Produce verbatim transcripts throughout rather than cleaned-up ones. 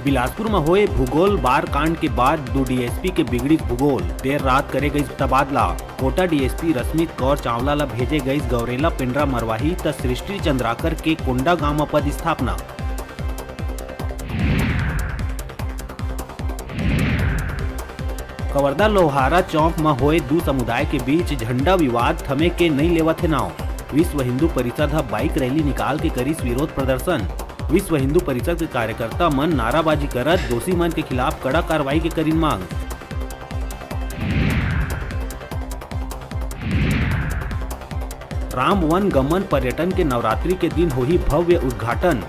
बिलासपुर म होए भूगोल बार कांड के बाद दू डीएसपी के बिगड़िस भूगोल, देर रात करे गइस तबादला। कोटा डीएसपी रश्मि कौर चावला ल भेजे गइस गौरेला पेंड्रा मरवाही, त सृष्टि चंद्राकर के कोंडागांव म पदस्थापना। कवर्धा लोहारा चौक म होए दू समुदाय के बीच झंडा विवाद थमे के नइ लेवत हे नाव। विश्व हिंदू परिषद ह बाइक रैली निकाल के करिस विरोध प्रदर्शन। विश्व हिंदू परिषद के कार्यकर्ता मन नाराबाजी करत दोषी मन के खिलाफ कड़ा कार्रवाई के करिन मांग। राम वन गमन पर्यटन के नवरात्रि के दिन होही भव्य उद्घाटन।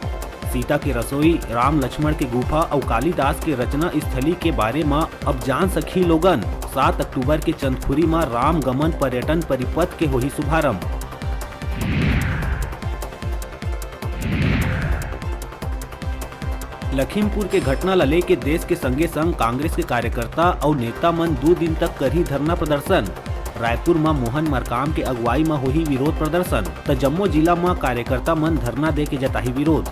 सीता के रसोई, राम लक्ष्मण के गुफा अउ कालिदास के रचना स्थली के बारे म अब जान सकही लोगन। सात अक्टूबर के चंदखुरी म राम गमन पर्यटन परिपथ के होही शुभारंभ। लखीमपुर के घटना ल लेके देश के संगे संग कांग्रेस के कार्यकर्ता अउ नेता मन दू दिन तक करही धरना प्रदर्शन। रायपुर म मोहन मरकाम के अगुवाई म होही विरोध प्रदर्शन, त जम्मो जिला म कार्यकर्ता मन धरना दे के जताही विरोध।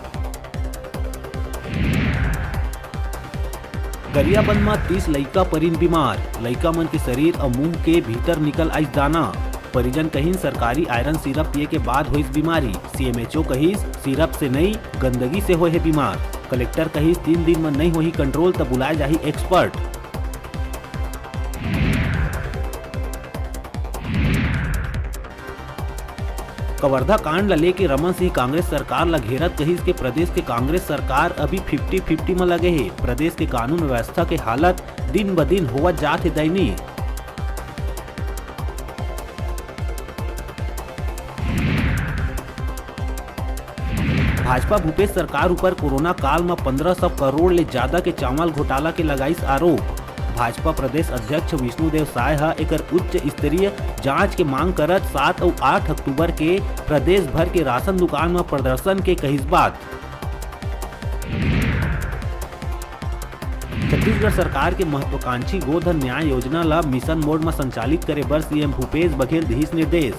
गरियाबंद म तीस लइका परिन बीमार, लइका मन के शरीर अउ मुंह के भीतर निकल आइस दाना। परिजन कहिन, सरकारी आयरन सिरप पिए के बाद होइस बीमारी। सीएमएचओ कहिस, सिरप से नई, गंदगी से होए हे बीमार। कलेक्टर कहिस, तीन दिन म नई होही कंट्रोल, त बुलाए जाही एक्सपर्ट। कवर्धा कांड ल लेके रमन सिंह कांग्रेस सरकार ल घेरत कहिस के प्रदेश के कांग्रेस सरकार अभी फिफ्टी फिफ्टी म लगे हे। प्रदेश के कानून व्यवस्था के हालत दिन ब दिन होवत जात हे दयनीय। भाजपा भूपेश सरकार ऊपर कोरोना काल म पंद्रह सौ करोड़ ले जादा के चावल घोटाला के लगाइस आरोप। भाजपा प्रदेश अध्यक्ष विष्णुदेव साय ह एकर उच्च स्तरीय जांच के मांग करत सात अउ आठ अक्टूबर के प्रदेश भर के राशन दुकान म प्रदर्शन के कहिस बात। छत्तीसगढ़ सरकार के महत्वाकांक्षी गोधन न्याय योजना ल मिशन मोड म संचालित करे बर सीएम भूपेश बघेल दिहिस निर्देश।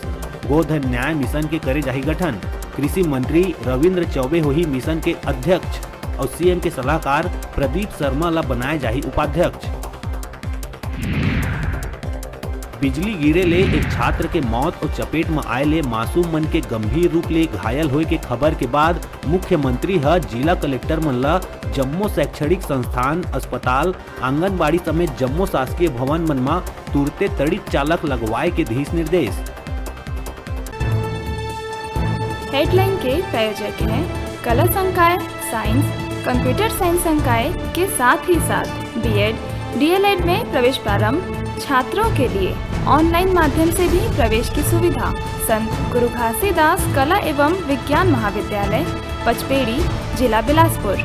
गोधन न्याय मिशन के करे जाही गठन। कृषि मंत्री रविंद्र चौबे होही मिशन के अध्यक्ष अउ सीएम के सलाहकार प्रदीप शर्मा ल बनाए जाही उपाध्यक्ष। बिजली गिरे ले एक छात्र के मौत अउ चपेट म आए ले मासूम मन के गंभीर रूप ले घायल होए के खबर के बाद मुख्यमंत्री ह जिला कलेक्टर मन ल जम्मो शैक्षणिक संस्थान, अस्पताल, आंगनबाड़ी समेत जम्मो शासकीय भवन मन म तुरते तड़ित चालक लगवाए के दिहिस निर्देश। हेडलाइन के प्रायोजक हैं कला संकाय, साइंस, कंप्यूटर साइंस संकाय के साथ ही साथ बीएड, डीएलएड में प्रवेश प्रारंभ, छात्रों के लिए ऑनलाइन माध्यम से भी प्रवेश की सुविधा। संत गुरु घासीदास कला एवं विज्ञान महाविद्यालय, पचपेड़ी, जिला बिलासपुर।